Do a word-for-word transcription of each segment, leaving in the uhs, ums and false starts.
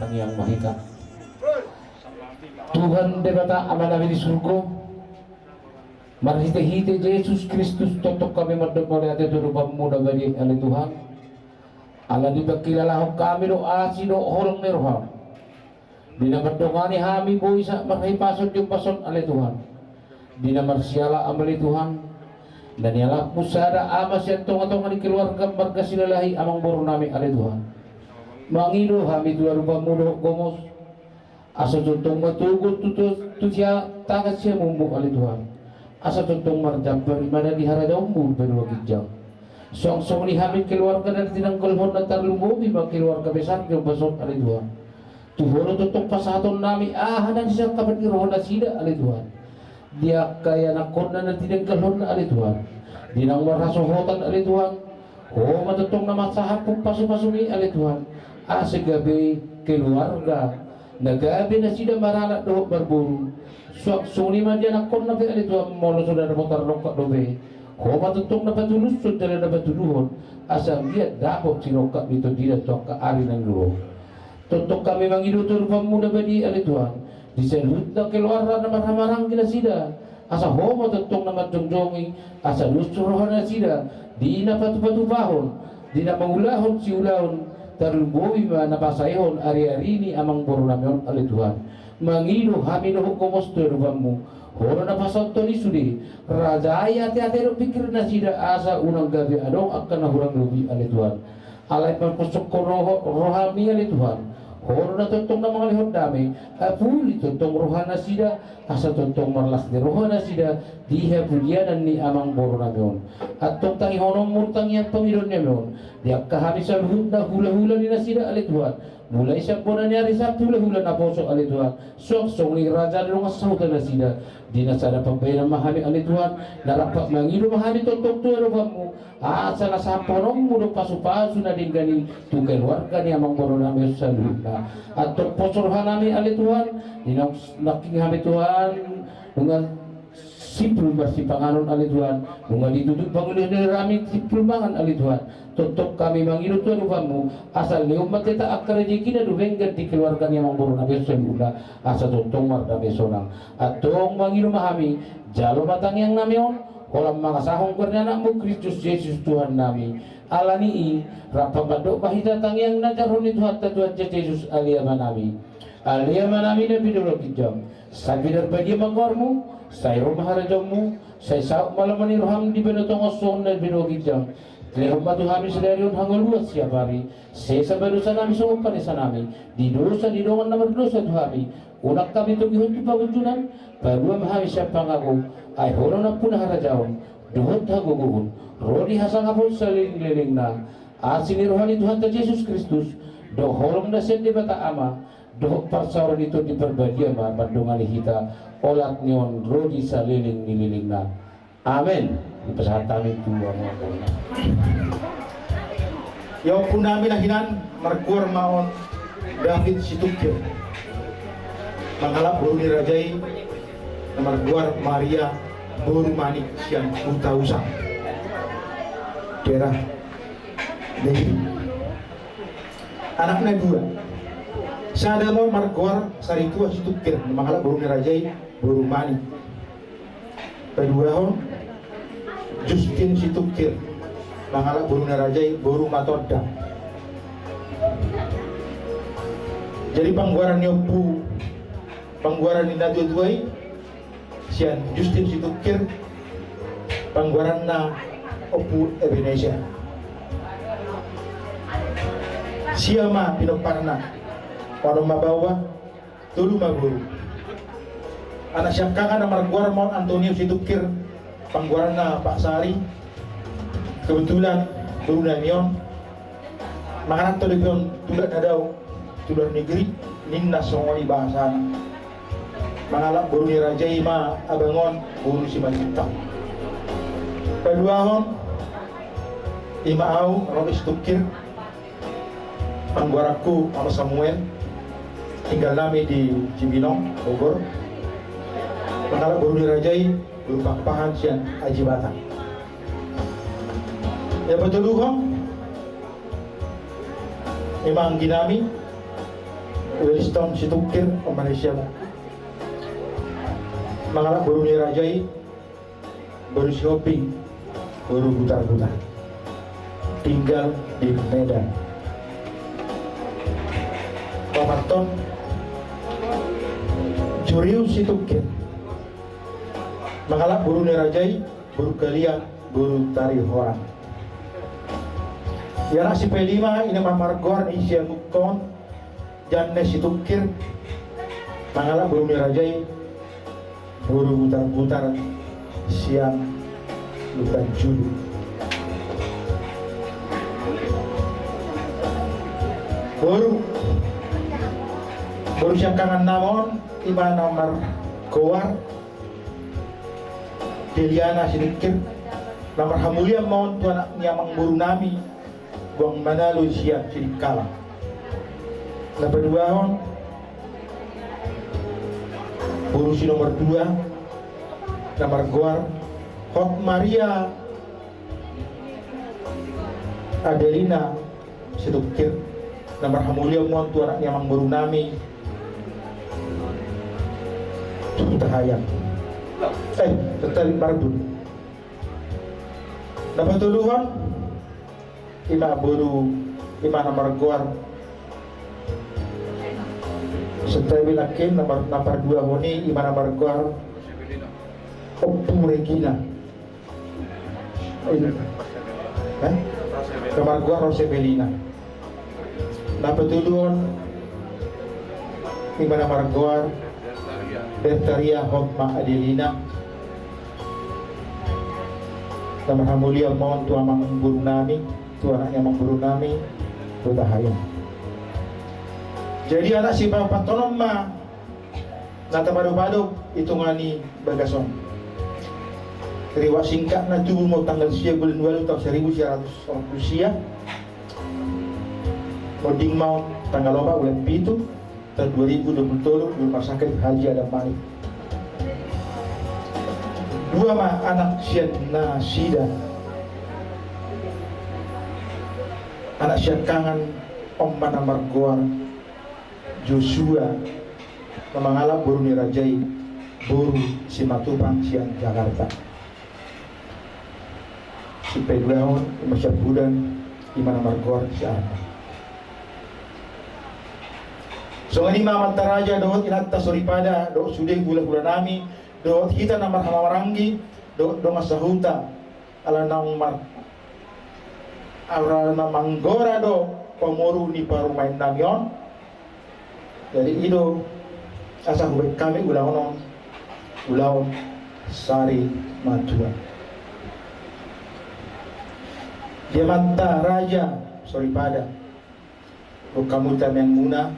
Tangiang ma hita. Tuhan Debata Amanami di surgo, marhitehite Jesus Kristus tongtong hami mandok mauliate tu adopanMu na badia ale Tuhan. Ala dipangkilalahon hami do asi dohot holong ni rohaM, di na mandongani hami boi sahat marhipason di ombas on ale Tuhan. Di na marsiala Ama ale Tuhan, na nialapMu sada ama sian tongatonga ni keluarga marga Silalahi amangborunami ale Tuhan. Mangido hami tu adopanMu dohot gomos, asa tongtong matogu tu, tu, tu sia tangan siamunMu ale Tuhan. Asa tongtong marjambar ibana di harajaonMu di banua ginjang. Suang songon i hami keluarga na tinanggalhonNa, tarlumobi ma keluarga besar di ombas on ale Tuhan. Tu Ho do tongtong pasahatonnami aha na nisangkapan ni rohanasida ale Tuhan. Di angka ianakhonna na tinanggalhonNa ale Tuhan, di naung marhasohotan ale Tuhan, Ho ma tongtong na mansahaphon pasupasuMi ale Tuhan, asa gabe keluarga na gabe nasida maranak dohot marboru. Suang songon i ma di ianakhonna pe ale Tuhan, molo so dapot tarrongkap dope, Ho ma tongtong na patulushon jala na patuluhon, asa anggiat dapot sirongkap ni tondinan tu angka ari na naeng ro. Tongtong hami mangido tu adopanMu na badia ale Tuhan, di saluhutna keluarga na marhahamaranggi nasida, asa Ho ma tongtong na manjongjongi, asa dos rohanasida di na patupatupahon, di na mangulahon siulaon, tarlumobi ma na pasaehon ariari ni amangborunami on ale Tuhan. Mangido hami dohot gomos tu adopanMu, Ho do na pasahathon i sude, rajai ateate dohot pingkirnasida, asa unang gabe adong angka na hurang lobi ale Tuhan. Alai marpusuk roha, rohaMi ale Tuhan, Ho do na tongtong na mangalehon dame, apuli tongtong rohanasida, asa tongtong marlas ni rohanasida di hapudianan ni amangborunami on. Antong tangihononMu tangiang pangidoannami on di angka hami saluhutna hulahula ni nasida ale Tuhan, mulai sian bona ni ari sahat hulahula naposo ale Tuhan, suang songon i raja ni dongan sahutanasida. Di na sada pambahenan ma hami ale Tuhan, na rap mangido ma hami tongtong tu adopanMu, asa na sahaphononMu do pasupasu na denggan i tu keluarga ni amangborunami on saluhutna. Antong pos rohanami ale Tuhan, di na nangkin hami Tuhan nunga simpul marsipanganon ale Tuhan, nunga ditutup pangulahon ni rohaM simpul mangan ale Tuhan. Tongtong hami mangido tu adopanMu, asa lehon ma hita angka rejeki na dumenggan di keluarga ni amangborunami on saluhutna, asa tongtong mardame sonang. Antong mangido ma hami, jalo ma tangiangnami on, holan mangasahon goar ni AnakMu Kristus Jesus Tuhannami. Alani i, rap mandok ma hita tangiang na jarhon ni Tuhanta Tuhan Jesus, Ale Amanami. Ale Amanami na binolok ginjang, sai pinarbadia ma goarMu, sai ro ma harajaonMu, sai saut ma lomo ni rohaM di banua tonga on songon na di banua ginjang. Lehon ma tu hami sadari on hangoluan siapari, sesa ma dosanami songon panesanami di dosa ni dongan na mardosa tu hami. Unang hami togihon tu pangunjunan, palua ma hami sian pangago, ai Ho do nampuna harajaon, dohot hagogoon, ro di hasangapon salelenglelengna. Asi ni roha ni Tuhanta Jesus Kristus, dohot holong na sian Debata Ama, dohot parsaoran ni Tondi Parbadia ma mandongani hita, olat ni on ro di saleleng ni lelengna. Amen. Dipasahat hami tu amanami. Ia ompunami na hinan, margoar ma on David Situngkir, mangalap boru ni raja i, na margoar Maria boru Manik sian Hutausang, daerah Negeri. Anakna dua. Sada ma on margoar Saritua Situngkir, mangalap boru ni raja i boru Manik. Paduahon Justin Situngkir, mangalap boru ni raja i boru Matondang. Jadi panggoaran ni ompu, panggoaran ni natuatua i, sian Justin Situngkir, panggoaranna Ompu Ebenezer. Sia ma pinomparna, onom ma baoa, tolu ma boru. Anak siangkangan na margoar ma on Antonio Situngkir, panggoaranna Pak Sari. Kebetulan borunami on mangalap dope on tu luar, na dao tu luar negeri, ninna songon i bahasana. Mangalap boru ni raja i ma abang on boru Simanjuntak. Paduahon i ma au Robert Situngkir, panggoaranku Ama Samuel, tinggalnami di Cibinong, Bogor. Mangalap boru ni raja i boru Pakpahan sian Aji Batam. Ia patoluhon i ma angginami Wellington Situngkir, Om Malaysia. Mangalap boru ni raja i, boru Sihombing, boru Butarbutar. Tinggal di Medan. Paopathon, Jurius Situngkir. Mangalap boru ni raja i, boru Kalian, boru Tarihoran. Ia anak sipalima, i na margoar ni Sianungkon, Janne Situngkir, mangalap boru ni raja i, boru Butarbutar sian Lumbanjulu. Boru, boru siangkangan nama on, i ma na margoar Deliana Situngkir, na marhamulian ma on tu anak ni amangboru nami, Boang Manalo sian Sidikalang. Na paduahon, boru si nomor dua, na margoar Hot Maria Adelina Situngkir, na marhamulian ma on tu anak ni amangboru nami, Hutahaean. Eh, Hutahaean, Marbun. Na patoluhon, i ma boru, i ma na margoar, Setabi lakin, na mar-, na parduahon i, i ma na margoar Ompu Regina. Eh? Na margoar Rosebelina. Na patoluhon, i ma na margoar Bertaria Hotma Adelina. Na marhamulian ma on tu amangboru nami, tu anak ni amangboru nami, Hutahaean. Jadi anak sipaopathon on ma na tapadopadop i tonga ni bagas on. Riwayat singkatna, tubu ma on tanggal sia bulan ualu taon saribu sia ratus onom pulu sia. Monding ma on tanggal opat bulan pitu taon dua ribu dua pulu tolu di rumah sakit Haji Adam Malik. Dua ma anak sian nasida. Anak siangkangan on ma na margoar Joshua, na mangalap boru ni raja i, boru Simatupang sian Jakarta. Sipaduahon, i ma siampudan, i ma na margoar si Arman. Songon i ma amanta raja dohot inanta soripada dohot sude hulahula nami dohot hita na marhahamaranggi dohot dongan sahuta, ala naung mar-, ala na manggora do pamoru ni parumaen nami on. Jadi i do asa hubaen hami ulaon on, ulaon sari matua. Di amanta raja soripada, dohot hamu tangiangmuna,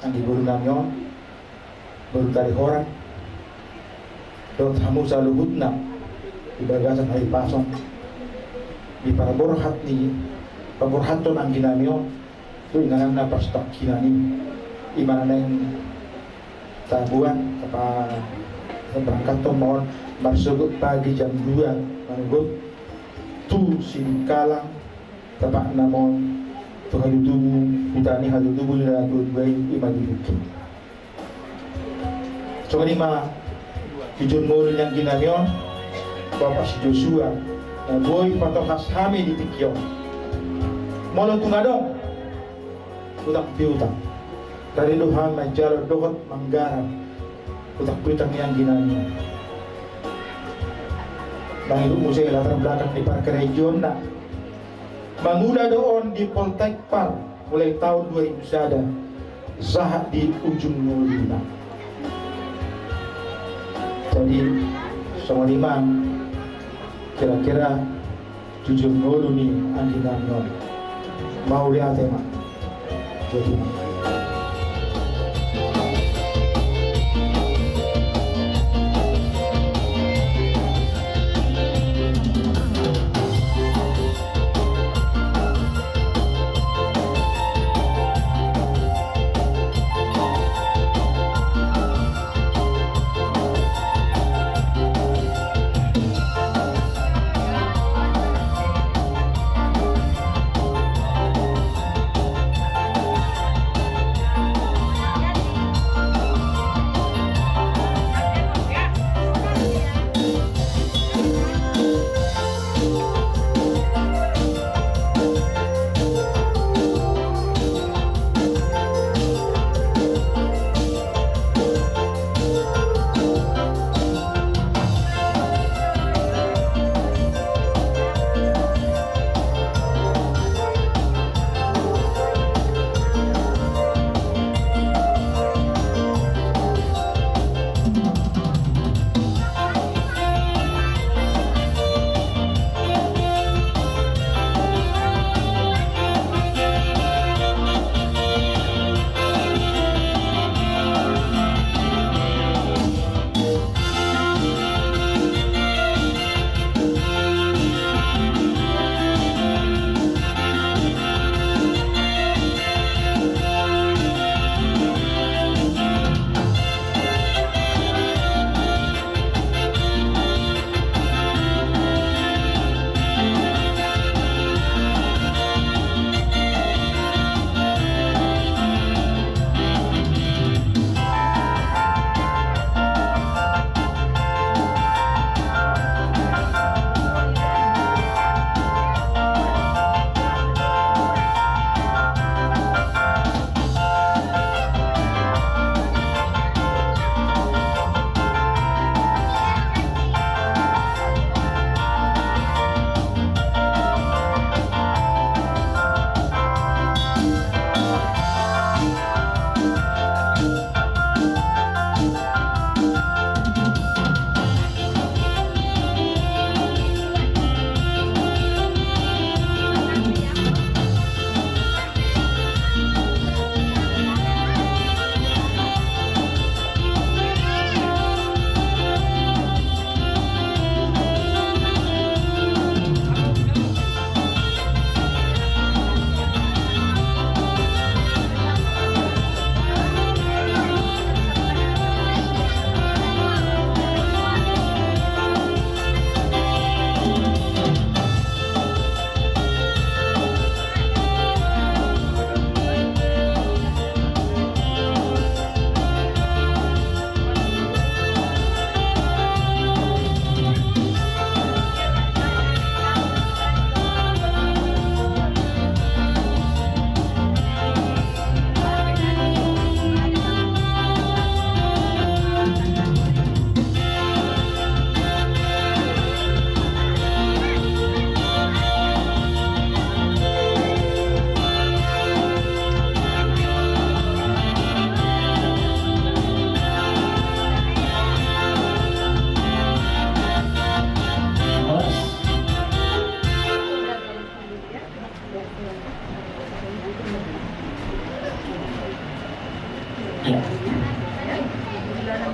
anggi boru nami on, boru Tarihoran, dohot hamu saluhutna di bagasan hahipason, di parborhat ni, parborhathon anggi nami on, tu inganan na parsitongkinan i, i ma na naeng taboan, apa, taberangkathon ma on, marsogot pagi jam dua, manogot tu Sidikalang, topatna ma on tu hadudubu, huta ni hadudubu ni natuatua i, i ma di bukit. Songon i ma jujur ngolu ni anggi nami on, Bapak si Joshua, na boi patolhas hami di tingki on. Molo tung adong utang piutang, rade do hami manjalo dohot manggarar utang piutang ni anggi nami on. Mangido muse latar belakang ni parkarejoanna. Mangula do on di Poltekpar mulai taon dua ribu sada sahat di ujung ngoluna. Jadi songon i ma kira-kira jujur ngolu ni anggi nami on. Mauliate ma. Jadi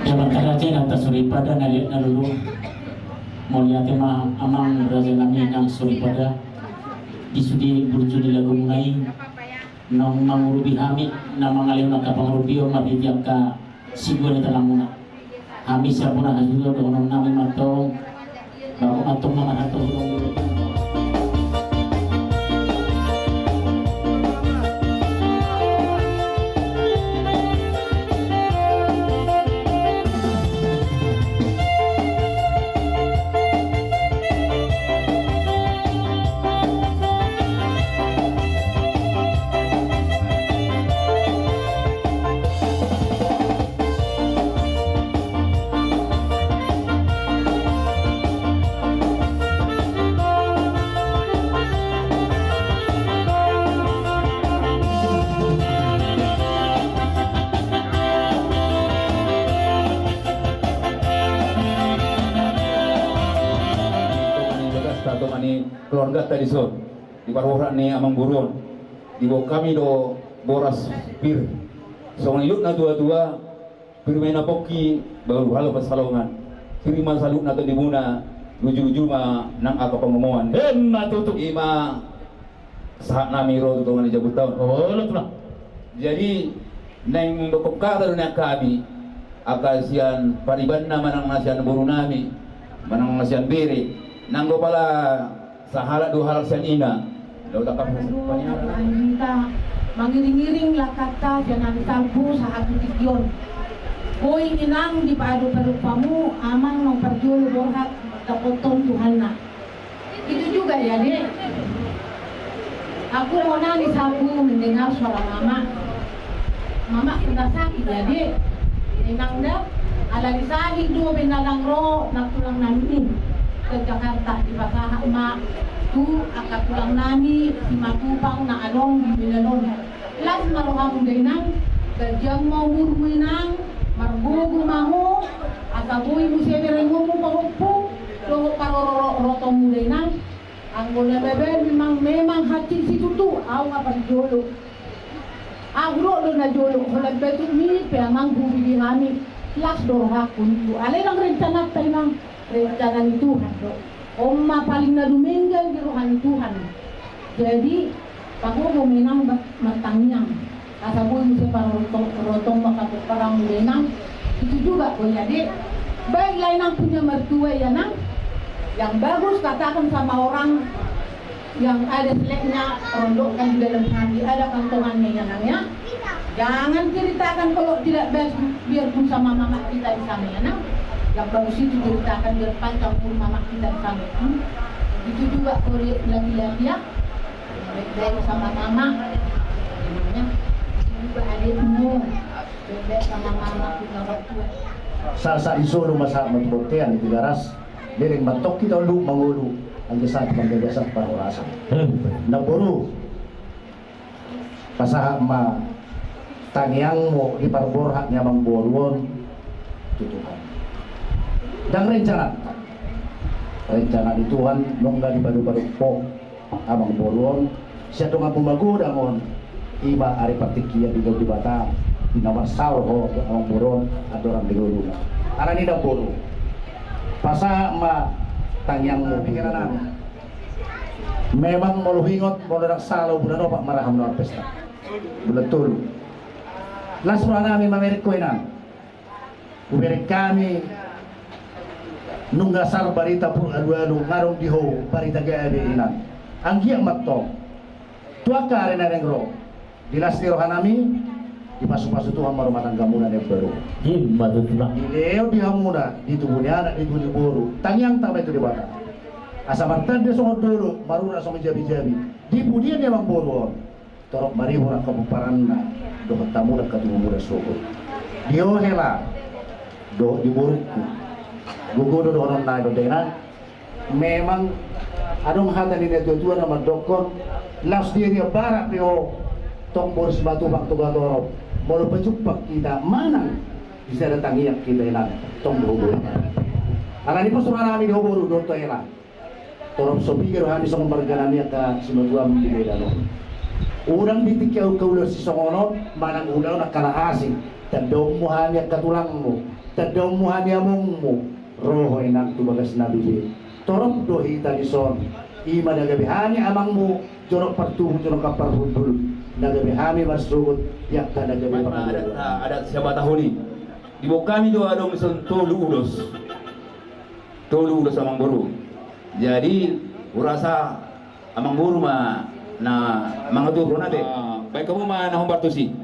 Jaman karaja nang ta soripada na liat na lolo. Mauliate ma amang raja nami nang soripada. Di sude burju ni lagomuna i naung mangurupi hami na mangalehon angka pangurupion marhite angka sibuan ni tanamuna. Hami sian bona hasuhuton dohonon nami mantong. Baru mantong na marhata hudong. Keluarga ta dison di parboruhak ni amangboru on, diboan hami do boras pir. Songon nidok na tuatua, pir ma i na pongki, baru halak pansalongan. Pir ma saluhutna tondimuna, luju-luju ma nang angka pangomoan. Emma tutu. I ma sahat nami ro tu tonga ni jabu ta on. Olo tulang. Jadi naeng dokkon hata do nian hami, angka sian paribanna manang na sian boru nami manang na sian bere, nanggo pala sahalak dua halak sian ina. Laut angka. Mangiring-iring langkanta sian ari Salpu sahat tu tingki on. Boi inang dipaadop-adop hamu amang naung parjolo borhat dapothon Tuhanna. Itu juga ya, Dek. Aku mau nangis aku mendengar suara Mama. Mama kena sakit ya, Dek. Memang dah, ala disahit do be na ndang ro nang tulang nami i. Ke Jakarta dipasahat ma tu angka tulang nami Simatupang na adong di Medan on. Las ma rohamu da inang, ganjang ma umurmu inang, margogo ma ho, asa boi muse berengonmu pahompu, dohot parororotonmu da inang. Anggo na baen memang, memang hansit situtu, au nga parjolo. Au ro do na jolo, holan batuk ni pe amang hubege hami, las do rohangku nian. Alai ndang rencananta inang, rencana ni Tuhan do. On ma paling na dumenggan di roha ni Tuhan. Jadi pagogo ma inang martangiang. Asa boi muse parorotong, rotong maka parang da inang. Itu juga boi ya, Dek. Baiklah inang punya mertua ya, Nang. Yang bagus katakan sama orang yang ada seleknya, rondokkan di dalam hati, ada kantongannya ya, Nang ya. Jangan ceritakan kalau tidak baik, biarpun sama mama kita di sana ya, Nang. Yang bagus itu ceritakan biar panjang umur mama kita di sana. Hmm? Itu juga kalau dia laki-laki ya. Baik-baik sama mama. Itu juga adikmu. Baik-baik sama mama, punya orang tua. Sahat-sahat ni solu ma sahat ma tu bontean di Tigaras. Leleng mantong hita olo mangolu, anggo sahat manggabean sahat parhorasan. Namboru. Pasahat ma tangiangmu di parborhat ni amangboru on tu Tuhan. Ndang rencananta. Rencana ni Tuhan nunga dipadop-padop ho amangboru on. Sian donganmu magodang on, i ma ari partingkian di Debata, di na marsaor ho tu amangboru on andorang di ngoluna. Alani namboru. Pasahat ma tangiangmu di pikiran nami. Memang molo huingot, molo ndang sala, bulan opat ma ra hamu na marpesta. Bulan tolu. Las roha nami mamereng ho inang. Hubereng hami nunga sar barita pur alu-alu, nga adong di ho barita gabe inang. Anggiat mantong. Tu angka ari na naeng ro. Di las ni roha nami, dipasu-pasu Tuhan ma rumah tanggamuna na imbaru. Ima tutu, Nang. Dilehon di hamuna, di tubu ni anak, di tubu ni boru. Tangiangta ma i tu Debata. Asa martanda songon dolok, marurat songon jabi-jabi. Di pudian ni amangboru on. Torop maribur angka pomparanna, dohot hamu angka tubu muna sogot. Di ho hela, dohot di borungku. Gogo do dohonon nai do da inang. Memang adong hata ni natua-tua na mandokkon, laos di area barat pe ho, tong boru Simatupang Togatorop, molo pajumpang hita manang di sada tangiang hita inang, tong do ho boi. Alani pos roha nami di ho boru dohot ho hela. Torop so piga do hami songon marga nami angka simatuam di Medan on. Unang di tingki au kaula sisongon on, manang ulaon angka na asing. Tandaonmu hami angka tulangmu, tandaonmu hami amongmu, ro ho inang tu bagas na bibi. Torop do hita dison, i ma na gabe hami amangmu, jonok partubu, jonok parhundul, na gabe hami marsogot, i angka na gabe. Ima adat, ah, adat Siapatahon i. Diboan hami do adong dison tolu ulos. Tolu ulos amangboru. Jadi, hurasa amangboru ma na mangaturhon ate. Ah, baen hamu ma na hombar tusi.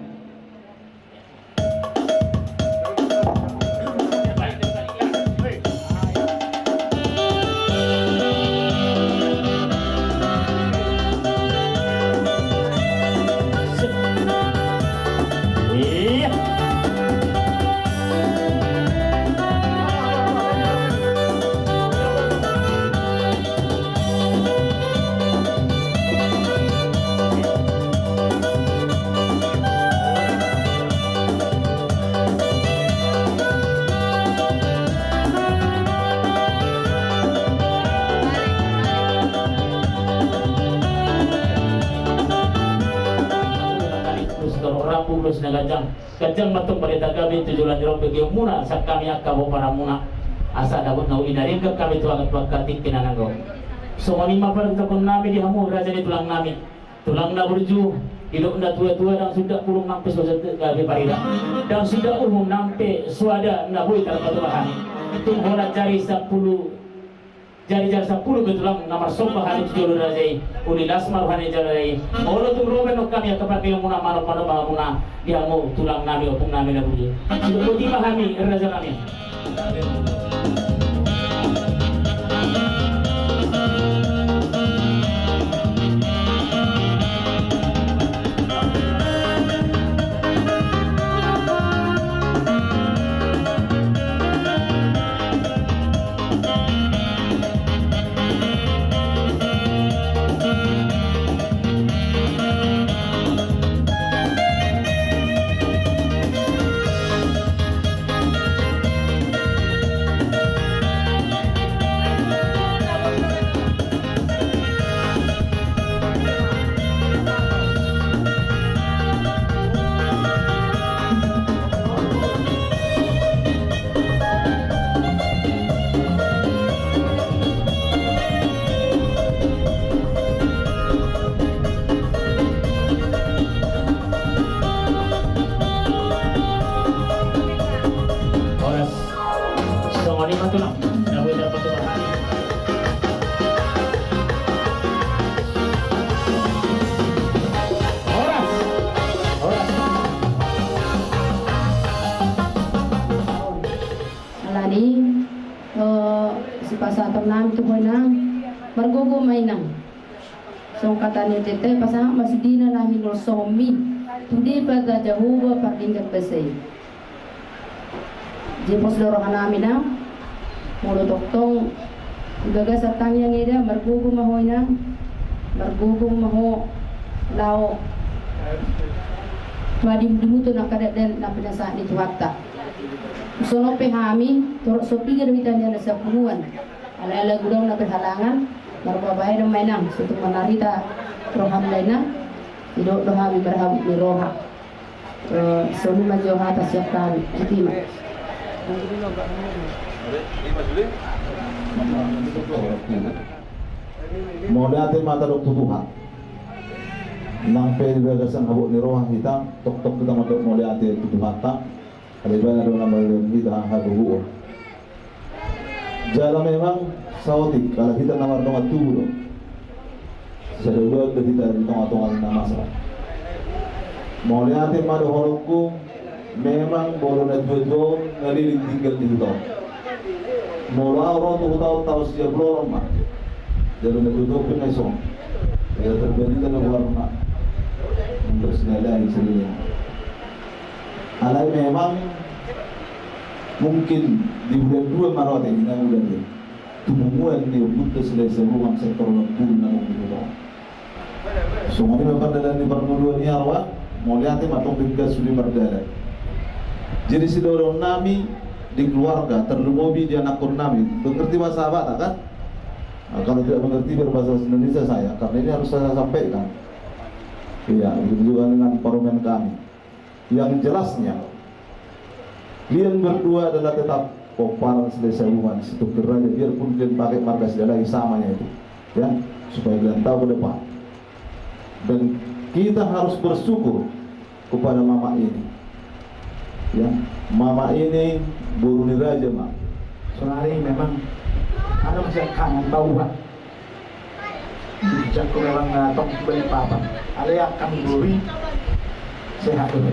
Ulos na ganjang. Ganjang ma antong marhite gabe tu joloan ni roha, begeonmuna sian hami angka pomparanmuna, asa dapot na uli na denggan hami tu angka, tu angka tingki na naeng ro. Songon i ma panutuhon nami di hamu raja ni tulang nami, tulang na burju, didok na tua-tua, ndang suda pulung nang pe so gabe parida, ndang suda uhum nang pe so ada na boi tarpatupa hami. Tung holan jari sampulu, jari-jari sampulu be tulang na marsomba hami tu jolo ni raja i, uli las ma roha ni raja i. Molo tung ro baenon hami angka partingkianmuna, manop-manop ma hamuna di hamu tulang nami, ompung nami na burju. Sidok boti ma hami raja nami. Horas. Songon i ma tulang, na boi tarpatupa hami. Horas. Horas. Alani, eh, sipasahaton nami tu ho inang, margogo ma inang. Songon hata ni denta i, pasahat ma sude na hinolsomi tu Debata Jahowa pardenggan basa i. Jempos do roha nami inang, molo tongtong di bagasan tangiang eda, margogo ma ho inang, margogo ma ho laho madimudimu tu angka dakdanak na pinasahat ni Tuhanta. Songon pe hami, torop so piga do hita nian na sian punguan. Alai ala godang na berhalangan, marbabaen ma inang, so tung manarita roham da inang, didok do hami marhabot ni roha. Eh, songon i ma jo hata sian hami, iti ma. Mauliate ma tadok tu Tuhan. Nang pe di bagasan habot ni roha hita, tongtong hita mandok mauliate tu Tuhanta. Alai Ibana do na mangalehon hita hagogoon. Jala memang saotik, ala hita na mardongan tubu do. Sada ulaon do hita di tongatonga ni na masa. Mauliate ma dohononku, memang molo natuatua on nga leleng tinggal di huta on. Molo ahu ro tu huta on taon sia pulu onom ma. Jala natuatua on pe nga ison. Jala tarbarita do goarna. Untuk sinalahi saliling. Alai memang mungkin di bulan dua ma ro ate, inang, bulan dua. Tu punguan ni ompunta Silahisabungan sektor onom pulu na mungkin ro. Songon i ma pardalanan ni parngoluon i, aroan, mauliate ma tong denggan sude mardalan. Jadi sidohonon nami di keluarga, tarlumobi di anakkon nami, mengerti bahasa Batak kan? Nah, kalau tidak mengerti berbahasa Indonesia saya, karena ini harus saya sampaikan. Iya, begitu juga dengan parumaen kami. Yang jelasnya, Kalian berdua adalah tetap pomparan Silahisabungan, Situngkir Raja, biarpun kalian pakai marga Silalahi, samanya itu, ya, supaya kalian tahu ke depan. Dan kita harus bersyukur kepada mama ini. Ya, mama ini boru ni raja, Mak. Saonari memang adong sian hami baoa. Di jaku memang na tong tu Balikpapan. Alai angka boru i sehat do.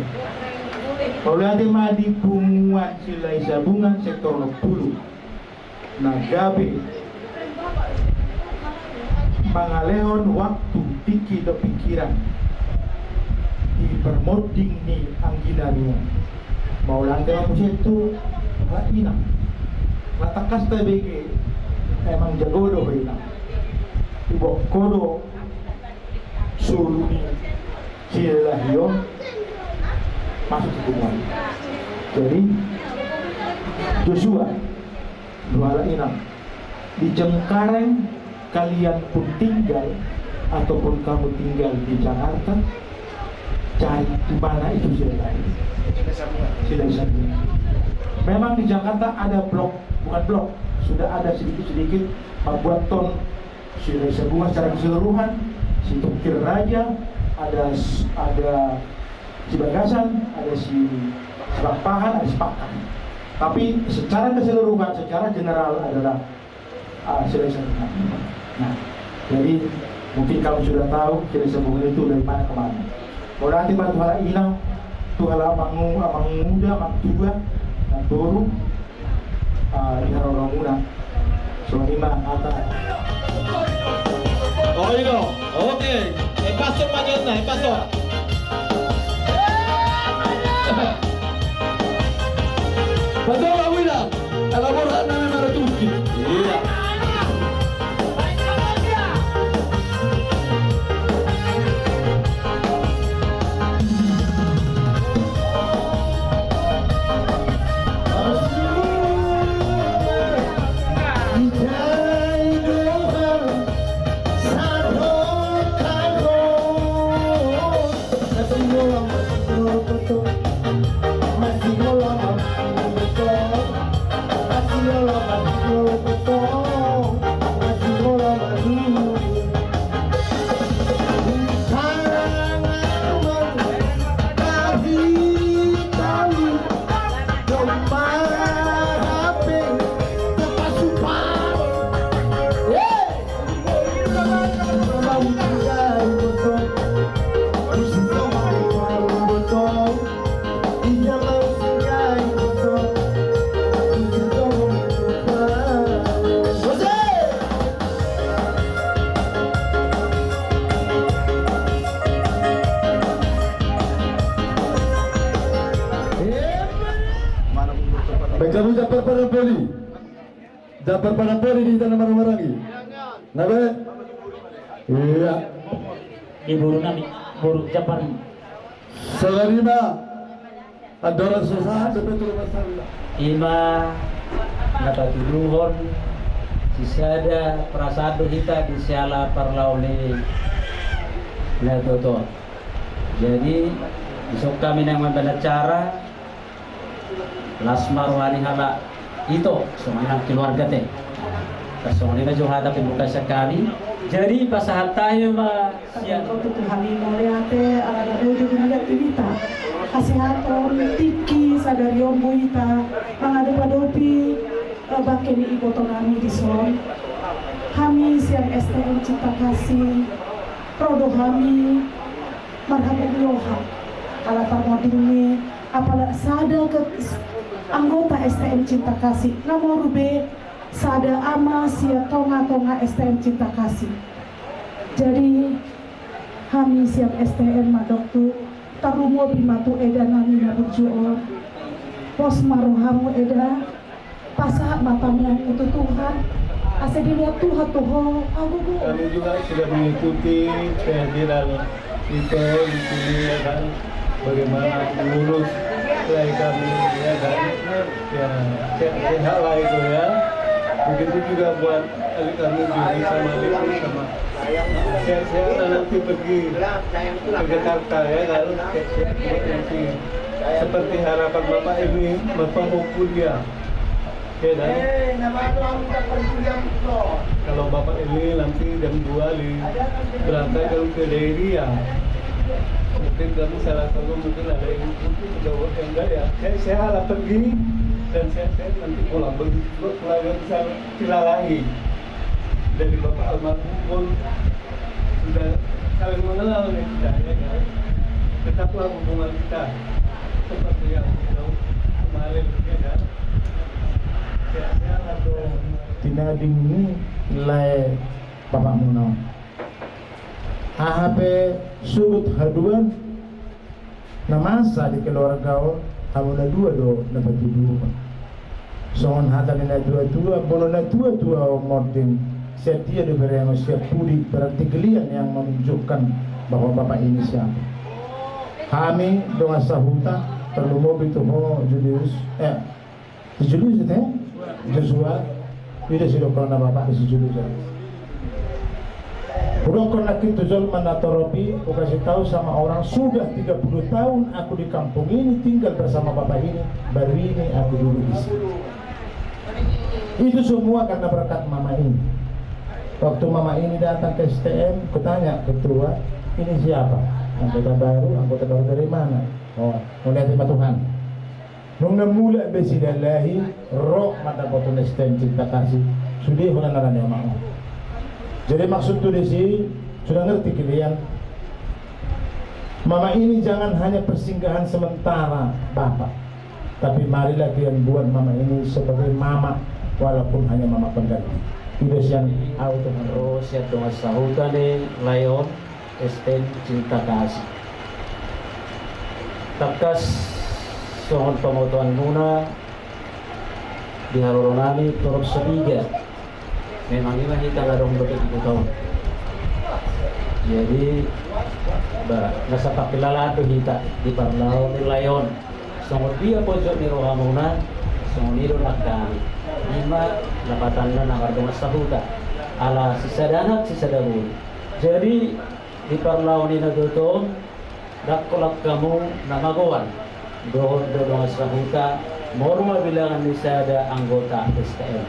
Mauliate ma di punguan Silahisabungan sektor onom pulu na gabe mangalehon waktu, tingki dohot pikiran di parmonding ni angginami on. Mauliate ma muse tu halak inang. Na tangkas tabege emang jago do ho inang. Huboan ho do solu ni Silalahi on masuk tu punguan. Jadi Joshua, dua halak inang, di Cengkareng kalian pun tinggal ataupun kamu tinggal di Jakarta, cari di mana itu Silalahi. Silalahi. Memang di Jakarta ada blok, bukan blok, sudah ada sedikit-sedikit membuat ton Silahisabungan secara keseluruhan, Situngkir Raja, ada s-, ada Sibagasan, ada si, Silampahan, ada Sipakang. Tapi secara keseluruhan, secara general adalah, ah, Silahisabungan. Nah, jadi mungkin kamu sudah tahu Silahisabungan itu dari mana ke mana. Mauliate ma tu halak inang, tu halak amang, amang muda, amang tua, amang boru, ah, di haroromuna. Songon i ma hata. Oh, i do. Oke. Eh, paso ma jonna, eh, paso. Paso ma, Wina. Ala borat nami maratuki. Iya. Baik, kami ucapkan pada Poli. Jambar Padang Poli di tanah marmarangi. Na be? Iya. Di boru nami, boru Jambar. Songon i ma. Andorang so sahat dope tu rumah sahula. I ma na patuduhon sisada perasaan do hita di siala parlao ni na toto. Jadi, dison hami naeng mambahen acara, las ma roha ni halak ito, songon i nang keluarga te. Songon i ma jo hata pembuka sian hami. Jadi pasahat hami ma sian. Tutu hami mauliate ala na boi do di hita. Hasehaton, tingki, sadari on boi hita mangadopadopi, eh, bangke ni iboto nami dison. Hami sian S T M Cinta Kasih, ro do hami marhabot ni roha ala parmonding ni apala sada ke anggota S T M Cinta Kasih, na moru be sada ama sian tongatonga S T M Cinta Kasih. Jadi hami sian S T M mandok tu, tarlumobi ma tu eda nami na burju on. Pos ma rohamu eda. Pasahat ma tamiangmu tu Tuhan, asa dilehon Tuhan tu ho hagogoon. Kami juga sudah mengikuti kehadiran Ito di sini, ya kan, bagaimana mengurus Lai kami, ya kan. Ya, sehat-sehat lah Ito, ya. Begitu juga buat adik kami Joni sama Lili sama. Sehat-sehat lah nanti pergi ke Jakarta, ya kan. Sehat-sehat buat nanti. Seperti harapan Bapak ini, Bapak mau kuliah. Ya, kan? Kalau Bapak ini nanti jam dua li berangkat kalau ke Dairiah, mungkin kamu salah satu, mungkin ada yang ikut, ada yang enggak ya. Saya, saya harap pergi dan saya, saya nanti pulang. Begitu juga keluarga besar Silalahi. Dari Bapak almarhum pun sudah saling mengenal nih kita, ya kan? Tetaplah hubungan kita seperti yang kemarin, ya kan? Sehat-sehat, Bro. Tinading ni lae bapakmuna on. Aha pe surut haduan na masa di keluarga on, hamu na dua do na patuduhon. Songon hata ni natua-tua, molo natua-tua on monding, sian dia do berengon, sian pudi, berarti geliat yang menunjukkan bahwa bapak ini siapa. Hami dongan sahuta, tarlumobi tu ho Julius, eh, Si Julius itu, ya? Joshua. Ida sidohonon na bapak ni si Julius. Hudokkon nangkin tu jolma na torop i, hukasih tahu sama orang, sudah tiga puluh tahun aku di kampung ini tinggal bersama bapak ini, baru ini aku duduk di sini. Itu semua karena berkat mama ini. Waktu mama ini datang ke S T M, kutanya ketua, "Ini siapa?" "Anggota baru." "Anggota baru dari mana?" "Oh, mauliate ma Tuhan." Nunga mulak be Silalahi, ro ma dapotan S T M Cinta Kasih, sude hona na ra ni mama on. Jadi maksudku di sini, sudah ngerti kalian? Mama ini jangan hanya persinggahan sementara bapak, tapi marilah kalian buat mama ini sebagai mama, walaupun hanya mama pengganti. Ida sian au Tuhan. Ro sian dongan sahuta ni lae on, S T M Cinta Kasih. Tangkas songon pamotoanmuna di haroro nami torop so piga. Memang i ma hita na adong dope di kota on. Jadi, ba, na sapangkilalaan do hita di parlao ni lae on. Songon dia pojok ni rohamuna, songon i do nang hami. I ma lapatanna na mardongan sahuta. Ala sisada anak, sisada boru. Jadi, di parlao ni na dua on, ndang holan hamu na magoan dohot dongan sahuta, molo ma bilangan ni sada anggota S T M.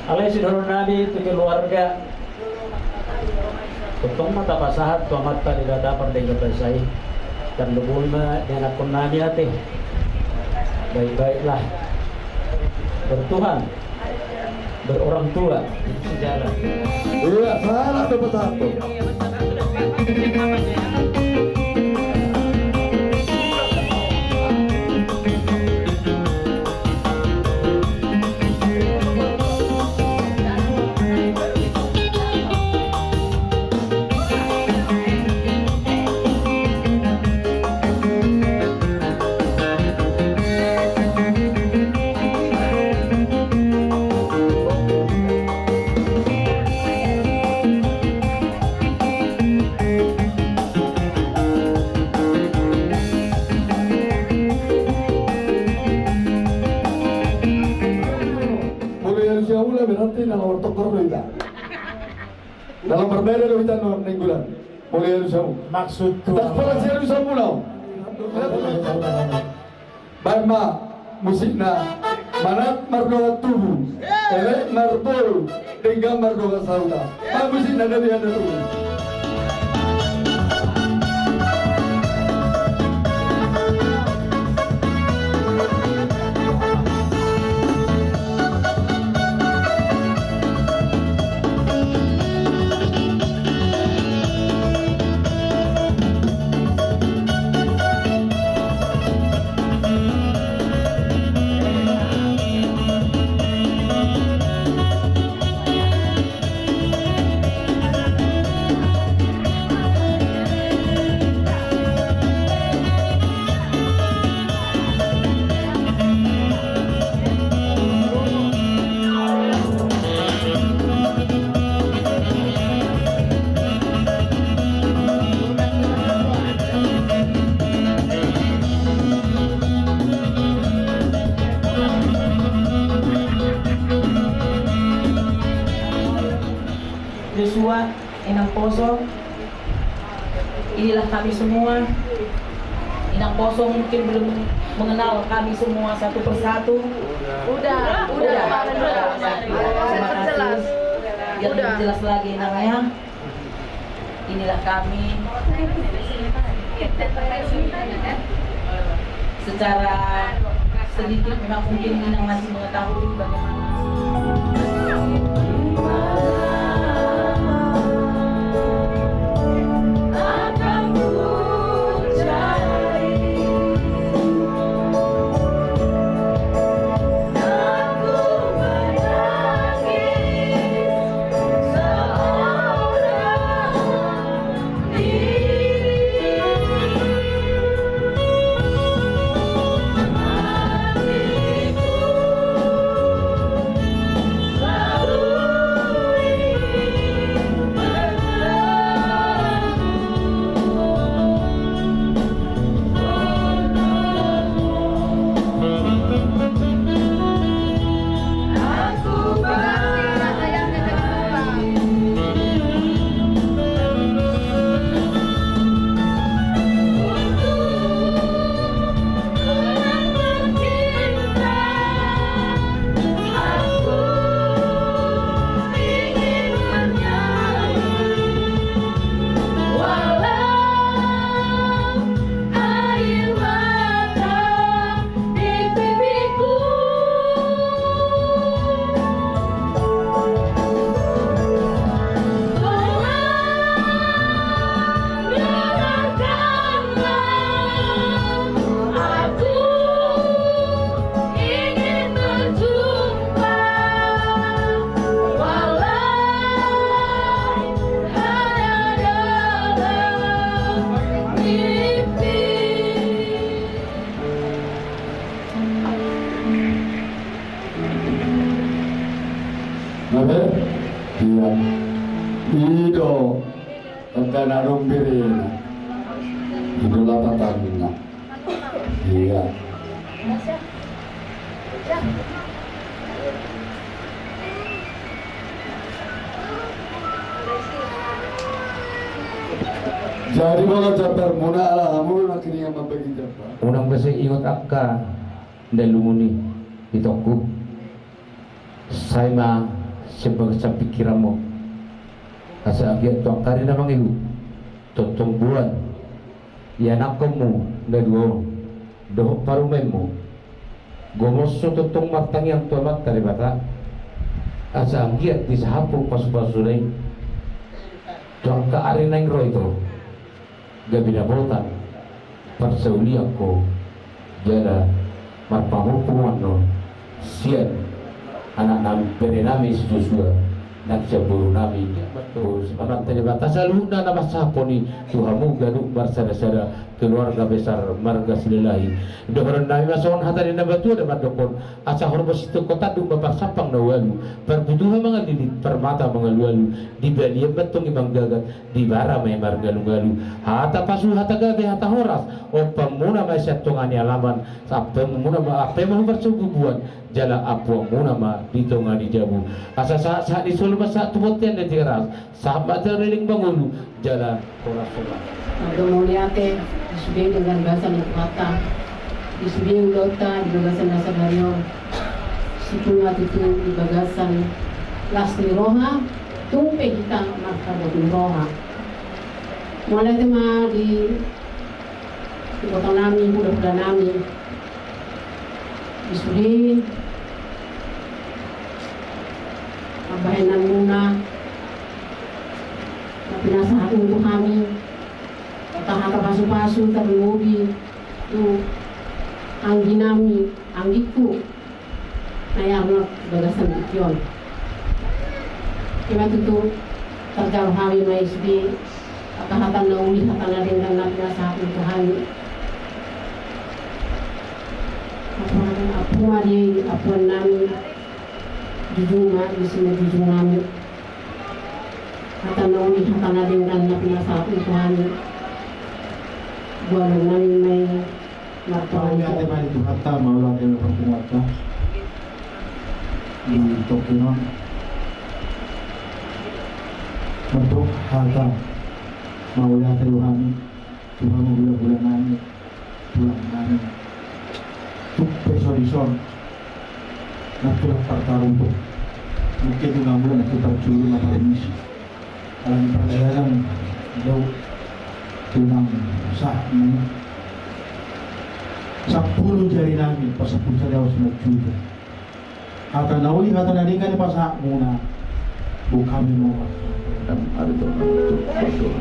Alai sidohonon nami tu keluarga, tongtong ma tapasahat tu Amanta Debata pardenggan basa i, tarlumobi ma di anakkon nami ate. Baik-baiklah. Bertuhan. Berorang tua, itu sejarah. Iya, salah tuh pesan tuh. Molo ia lusia ula berarti na nomor tokor do hita. Na nomor beda do hita, nomor nenggulan. Molo ia lusia ula. Maksud tu. Baen ma musikna, Manat mardongan tubu, elek marboru, denggan mardongan sahuta. Baen musikna, Dabi Handa Tubu. Joshua, Inang Poso, inilah kami semua. Inang Poso mungkin belum Mengenal kami semua satu persatu. Udah, udah, udah. Terima kasih. Biar lebih jelas lagi, Nang, ya. Inilah kami. Secara sedikit memang mungkin Inang masih mengetahui bagaimana. Nabe? Iya. I do. Tentang adong bere. I do lapatanna. Iya. Jadi molo jambar muna ala hamu na kini mambagi jambar. Unang basa ingot angka na lungun i, itongku. Sai ma sian bagasan pingkiranmu. Asa anggiat tu angka ari na mangihut, tongtong boan ianakkonmu na dua on dohot parumaenmu, gomos do tongtong martangiang tu Amanta Debata, asa anggiat disahaphon pasupasuna i tu angka ari naeng ro ito. Gabe dapotan parsaulian ho jala marpangungkuman ho sian anak nami, bere nami si Joshua, nang sian boru nami, boru Simanjuntak. Amanta Debata saluhutna na mansahaphon i tu hamu ganup marsadasada keluarga besar marga Silalahi. Dohonon nami ma songon hata ni natua-tua do mandokkon, asa horbo situngko tanduk ma parsampang na ualu, parbutuha mangalilit, parmata mangalualu, di balian ma antong i manggagat, di bara ma i marngalungalu. Hata pasu, hata gabe, hata horas, ompamuna ma i sian tonga ni alaman, ampemuna ma, ampemuna ma huparsahat tu bubuan, jala ampuanmuna ma di tonga ni jabu. Asa sahat, sahat ni solu ma sahat tu bontean na Tigaras, sahat ma tu leleng mangolu, jala horas ma. Mauliate, di sude denggan basa ni Tuhanta, di sude ulaonta di bagasan na sadari on, situtu ma tutu di bagasan las ni roha, tung pe hita marhabot ni roha. Mauliate ma di ibota nami, hulahula nami, di sude, bahenanmuna, na pinasahat ni tu hami, hata-hata pasupasu, tarlumobi tu anggi nami, anggingku, na i arnot bagasan tingki on. Ima tutu, tarjalo hami ma i sude, hata-hata na uli, hata na denggan na pinasahat ni tu hami. Ampuan, ampuan ma di ampuan nami, jujung ma di simanjujung nami. Hata na uli, hata na denggan na pinasahat ni tu hami. Buanon nami ma i. Mauliate ma di Tuhanta, mauliate ma di Tuhanta. Di tingki on, mandok hata mauliate do hami tu hamu hulahula nami, tulang nami, Son, na tulang partarutung. Mungkin tu ngambil na tu parjuru na parmisi. Alam pardalanan dau tulang sah ni. Sampulu jari nami, pasampulu jari awas na juru. Hata na uli, hata na denggan, pasahat muna. Buka memang. Em, ada tu, tu, tu.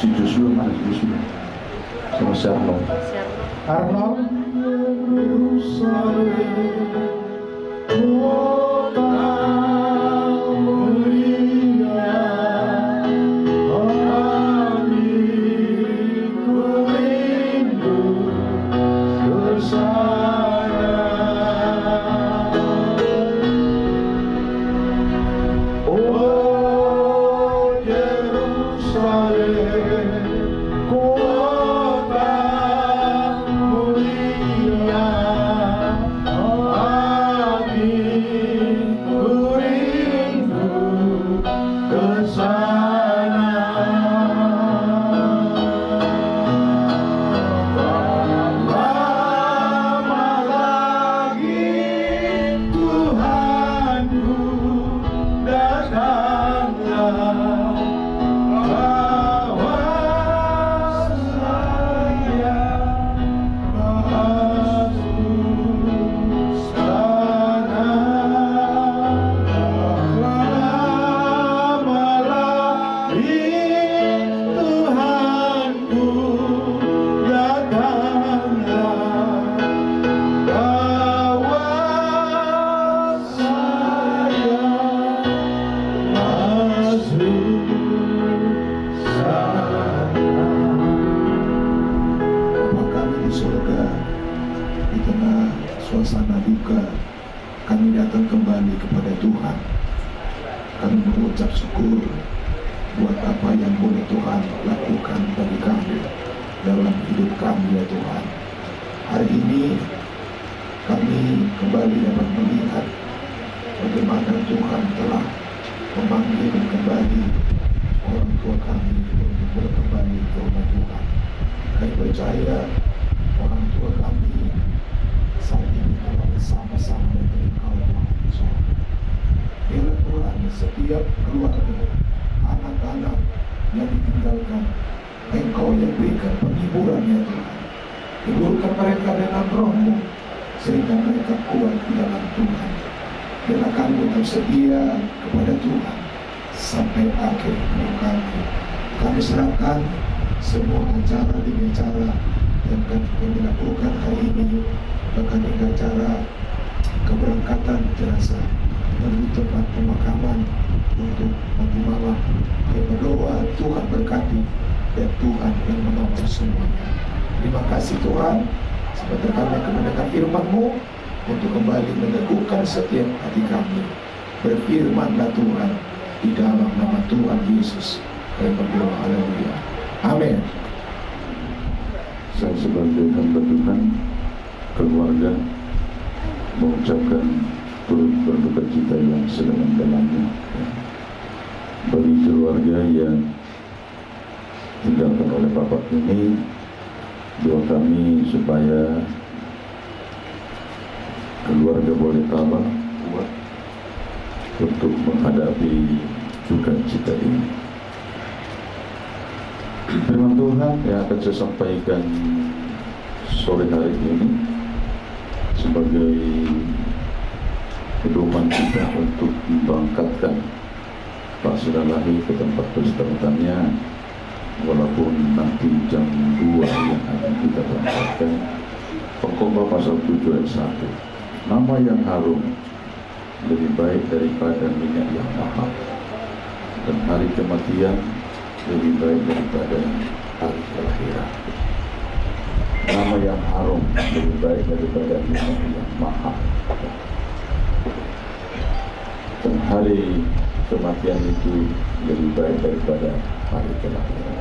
Si Joshua mana si Joshua? Sama si Arnold. Arnold. Bapa kami di surga, di tengah suasana duka, kami datang kembali kepada Tuhan. Kami mengucap syukur buat apa yang boleh Tuhan lakukan bagi kami dalam hidup kami, ya Tuhan. Hari ini kami kembali dapat melihat bagaimana Tuhan telah memanggil kembali orang tua kami untuk boleh kembali ke rumah Tuhan. Kami percaya orang tua kami saat ini telah bersama-sama dengan Engkau, Tuhan. Biarlah, Tuhan, setiap keluarga, anak-anak yang ditinggalkan, Engkau yang berikan penghiburan, ya Tuhan. Hiburkan mereka dengan Roh-Mu, sehingga mereka kuat di dalam Tuhan. Biarlah kami tetap setia kepada Tuhan sampai akhir hidup kami. Kami serahkan semua acara demi acara yang kami lakukan hari ini, bahkan hingga acara keberangkatan jenazah menuju tempat pemakaman untuk nanti malam. Kami berdoa, Tuhan berkati dan Tuhan yang menolong semuanya. Terima kasih, Tuhan, sebentar kami akan mendengar firman-Mu untuk kembali meneguhkan setiap hati kami. Berfirmanlah, Tuhan, di dalam nama Tuhan Yesus kami berdoa. Haleluya. Amin. Saya sebagai hamba Tuhan, keluarga mengucapkan turut berduka cita yang sedalam-dalamnya, ya. Bagi keluarga yang tinggalkan oleh Bapak ini, doa kami supaya keluarga boleh tabah, kuat untuk menghadapi duka cita ini. Firman Tuhan yang akan saya sampaikan sore hari ini sebagai pedoman kita untuk memberangkatkan Pak Silalahi ke tempat peristirahatan, walaupun nanti jam dua yang akan kita berangkatkan. Pengkhotbah pasal tujuh ayat satu. Nama yang harum lebih baik daripada minyak yang mahal, dan hari kematian lebih baik daripada hari kelahiran. Nama yang harum lebih baik daripada minyak yang mahal, dan hari kematian itu lebih baik daripada hari kelahiran.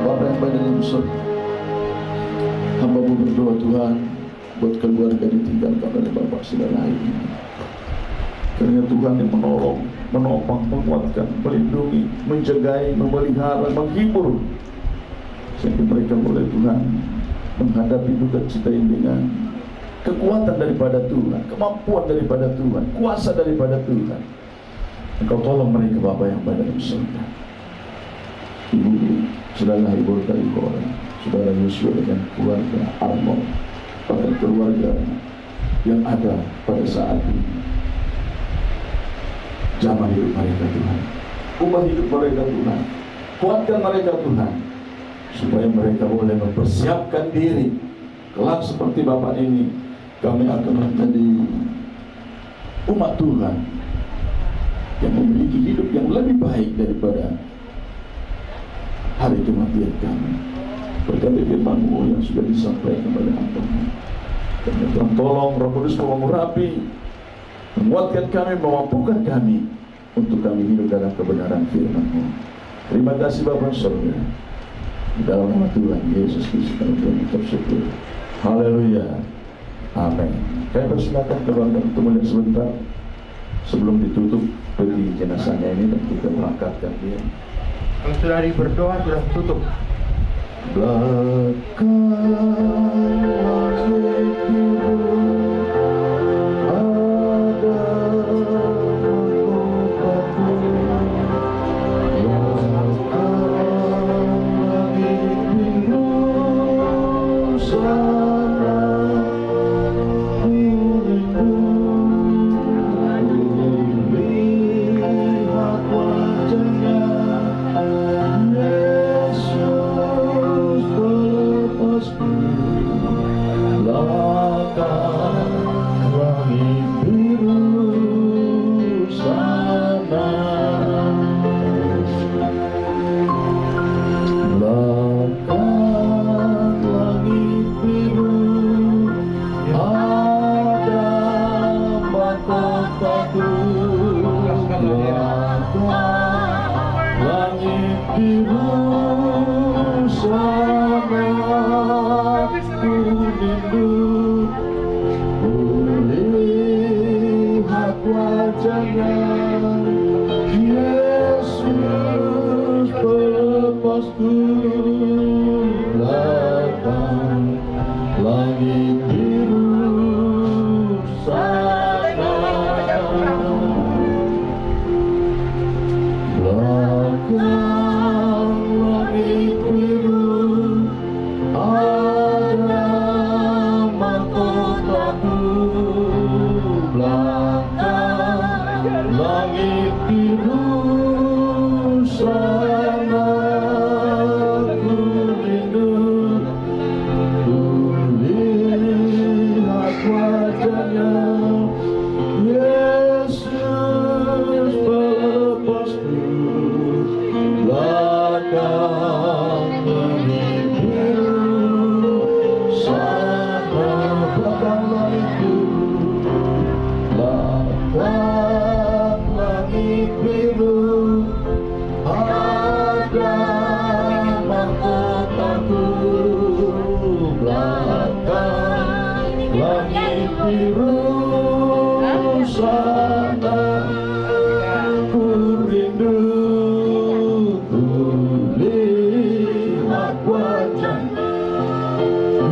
Bapa yang baik dalam surga, hamba-Mu berdoa, Tuhan, buat keluarga ditinggalkan oleh Bapak Silalahi ini. Kiranya Tuhan yang menolong, menopang, menguatkan, melindungi, menjagai, memelihara, menghibur, sehingga mereka boleh, Tuhan, menghadapi duka cita ini dengan kekuatan daripada Tuhan, kemampuan daripada Tuhan, kuasa daripada Tuhan. Engkau tolong mereka, Bapa yang baik dalam surga. Ibu, Saudara Ibu Tarihoran, Saudara Yosua dengan keluarga Arno, bahkan keluarga yang ada pada saat ini. Jamah hidup mereka, Tuhan. Ubah hidup mereka, Tuhan. Kuatkan mereka, Tuhan, supaya mereka boleh mempersiapkan diri kelak seperti Bapak ini, kami akan menjadi umat Tuhan yang memiliki hidup yang lebih baik daripada hari kematian kami. Berkati firman-Mu yang sudah disampaikan oleh hamba-Mu. Dan Tuhan, tolong Roh Kudus-Mu mengurapi, menguatkan kami, memampukan kami untuk kami hidup dalam kebenaran firman-Mu. Terima kasih, Bapa surga. Di dalam nama Tuhan Yesus Kristus kami bersyukur, mengucap syukur. Haleluya. Amin. Kami persilakan keluarga untuk melihat sebentar sebelum ditutup peti jenazahnya ini dan kita berangkatkan dia. Kalau sudah diberdoa, sudah tutup. Belakang langit biru, ada mahkotanya. Belakang langit biru sana, ku rindu melihat wajahnya. Yesus, telepasku belakang langit biru sana. Belakang langit biru, ada mahkotaku. Belakang langit biru sana, ku rindu melihat wajahnya. Yesus, telepasku belakang langit biru sana. Belakang langit biru, ada mahkotaku. Belakang langit biru sana, ku rindu melihat wajahnya. Yesus, telepasku Di rusana ku rindu melihat wajah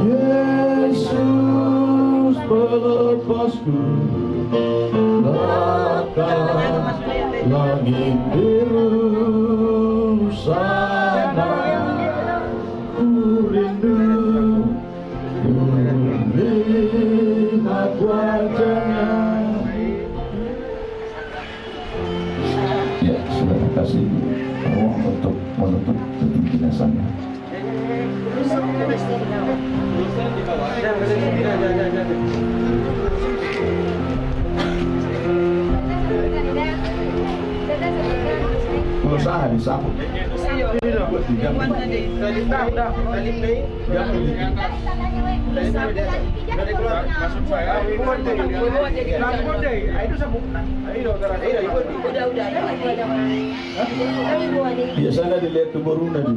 Yesus pelepasku. Lakar langit di rusana ku rindu melihat wajahnya. Ya, sudah kasih ruang untuk menutup peti jenazahnya. Usaha disapu. Biasana dilihat tu boruna di.